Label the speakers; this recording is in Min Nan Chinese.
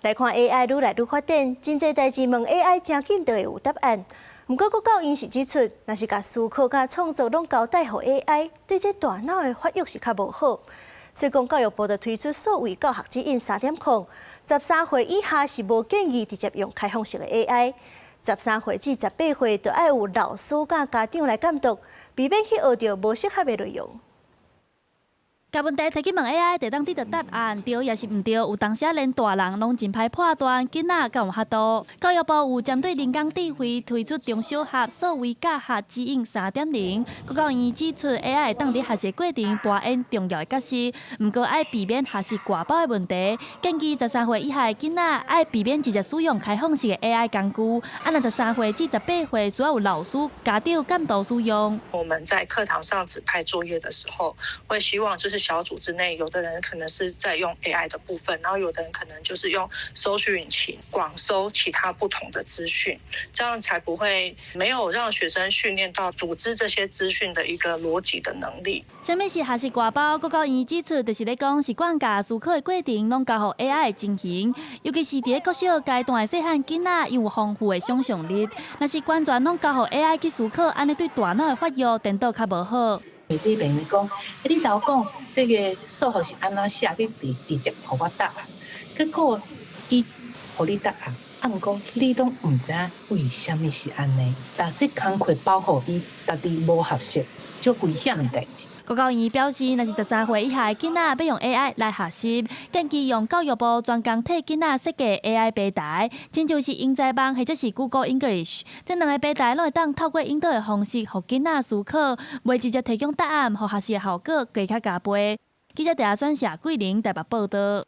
Speaker 1: 來看 AI 愈來愈發展，真濟代誌問 AI 誠緊就會有答案。毋過國教院是指出，若是共思考佮創作攏交代予 AI，對這大腦的發育是較無好。所以講教育部就推出數位教學指引3.0，13歲以下是無建議直接用開放式的 AI，13歲至18歲就愛有老師佮家長來監督，避免去學著無適合的內容。
Speaker 2: 共問題提去問 AI，就會當得到答案，對抑是毋對？有當時連大人攏真歹判斷，囡仔敢有法度？教育部有針對人工智慧推出中小學數位教學指引3.0。國教院指出，AI 會當佇學習過程扮演重要的角色，毋過愛避免學習外包的問題。建議十三歲以下的囡仔愛避免直接使用開放式的 AI 工具。啊，若13歲至18歲需要有老師、家長監督使用。
Speaker 3: 我們在課堂上指派作業的時候，會希望就是小組之內，有的人可能是在用 AI 的部分，然後有的人可能就是用搜尋引擎廣搜其他不同的資訊，這樣才不會沒有讓學生訓練到組織這些資訊的一個邏輯的能力。
Speaker 2: 啥物是學習外包？國教院指出，就是咧講習慣共思考的過程攏交予 AI 的情形，尤其是佇咧國小階段的細漢囡仔，有豐富的想像力。若是完全攏交予 AI 去思考，按呢對大腦的發育顛倒較無好。
Speaker 4: 會佇邊咧講，你頭講這個數學是按怎寫，你直直接予我答案，結果伊予你答案，啊，毋過你攏毋知影為啥物是按呢，但這工課包予伊，家己無學習，足危險的代誌。
Speaker 2: 國教院表示，若是十三歲以下的囡仔欲用 AI 來學習，建議用教育部專工替囡仔設計 AI 平台，親像是英才網或者是 Google English，這兩个平台攏會當透過引導的方式，予囡仔思考，袂直接提供答案，予學習的效果閣較加倍。記者鄭選社桂林台北報導。